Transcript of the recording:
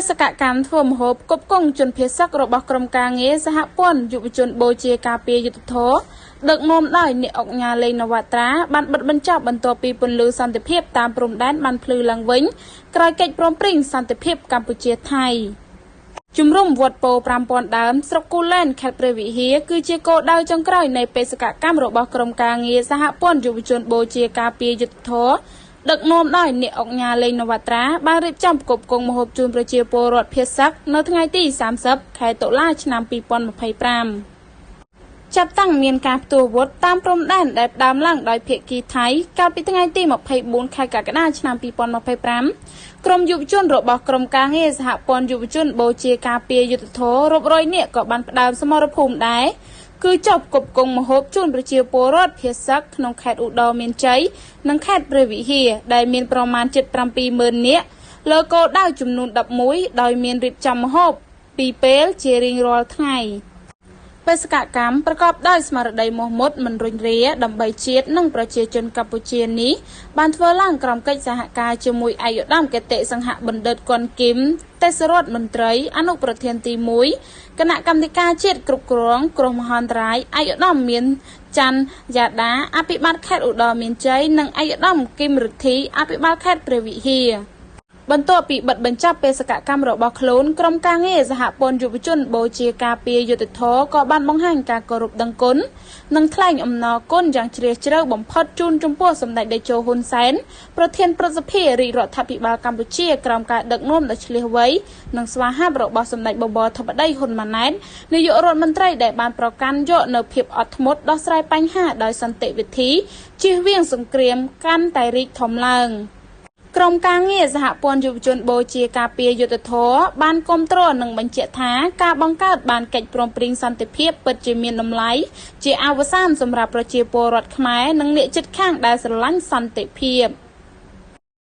សកកម្មធ្វើម្ហូបផ្គត់ផ្គង់ជនភៀសសឹករបស់ក្រុមការងារសហព័ន្ធយុវជនបូជាការពារយុត្តិធម៌ដឹកនាំដោយអ្នកឧកញ៉ា ឡេង នវត្រា បានបិទបញ្ចប់បន្ទាប់ពីពន្លឺសន្តិភាពតាមព្រំដែនបានភ្លឺឡើងវិញក្រោយកិច្ចព្រមព្រៀងសន្តិភាពកម្ពុជាថៃ។ ជំរំវត្តពោ 5000 ដើម ស្រុកគូលែន ខេត្តព្រះវិហារ គឺជាគោលដៅចុងក្រោយនៃបេសកកម្មរបស់ក្រុមការងារសហព័ន្ធយុវជនបូជាការពារយុត្តិធម៌ដឹកនាំដោយអ្នកឧកញ៉ា ឡេង នវត្រា បានរៀបចំផ្គត់ផ្គង់ម្ហូបជូនប្រជាពលរដ្ឋភៀសសឹកនៅថ្ងៃទី 30 ខែតុលា ឆ្នាំ 2025។ ចាប់តាំងមានការផ្ទុះអាវុធតាមព្រំដែនដែលផ្ដើមឡើងដោយភាគីថៃកាលពីថ្ងៃទី 24 ខែកក្កដា ឆ្នាំ 2025 ក្រុមយុវជនរបស់ក្រុមការងារសហព័ន្ធយុវជនបូជាការពារយុត្តិធម៌រាប់រយនាក់ក៏បានផ្ដើមសមរភូមិដែរ គឺចុះផ្គត់ផ្គង់ម្ហូបជូនប្រជាពលរដ្ឋភៀសសឹកក្នុងខេត្តឧត្តរមានជ័យ និងខេត្តព្រះវិហារ ដែលមានប្រមាណជិត 70000 នាក់ លើគោលដៅចំនួន 11 ដោយមានរៀបចំម្ហូបពីរពេលជារៀងរាល់ថ្ងៃ។ បេសកកម្មប្រកបដោយស្មារតីមោះមុតមិនរុញរាដើម្បីជាតិនិងប្រជាជនកម្ពុជានេះ បានធ្វើឡើងក្រោមកិច្ចសហការជាមួយឯកឧត្តមគតិសង្ហបណ្ឌិត គន់ គីម ទេសរដ្ឋមន្ត្រី អនុប្រធានទី 1 គណៈកម្មាធិការជាតិគ្រប់គ្រងគ្រោះមហន្តរាយ ឯកឧត្តមមាន ច័ន្ទយ៉ាដា អភិបាលខេត្តឧត្តរមានជ័យ និងឯកឧត្តមគីម រិទ្ធី អភិបាលខេត្តព្រះវិហារ។ បន្ទាប់ពីបិទបញ្ចប់បេសកកម្មរបស់ខ្លួន ក្រុមការងារសហព័ន្ធយុវជនបូជាការពារយុត្តិធម៌ក៏បានបង្ហាញការគោរពដឹងគុណ និងថ្លែងអំណរគុណយ៉ាងជ្រាលជ្រៅបំផុតជូនចំពោះសម្ដេចតេជោ ហ៊ុន សែន ប្រធានព្រឹទ្ធសភារាជរដ្ឋាភិបាលកម្ពុជា ក្រោមការដឹកនាំដ៏ឈ្លាសវៃ និងស្វាហាប់របស់សម្ដេចបវរធិបតី ហ៊ុន ម៉ាណែត នាយករដ្ឋមន្ត្រី ដែលបានប្រកាន់យកនូវភាពអត់ធ្មត់ដោះស្រាយបញ្ហាដោយសន្តិវិធី ជៀសវាងសង្គ្រាមកាន់តែរីកធំឡើង។ ក្រុមការងារសហព័ន្ធយុវជនបូជាការពារយុត្តិធម៌បានគាំទ្រនិងបញ្ជាក់ថា ការបង្កើតបានកិច្ចព្រមព្រៀងសន្តិភាពពិតជាមានតម្លៃជាអវសានសម្រាប់ប្រជាពលរដ្ឋខ្មែរនិងអ្នកជិតខាងដែលស្រឡាញ់សន្តិភាព។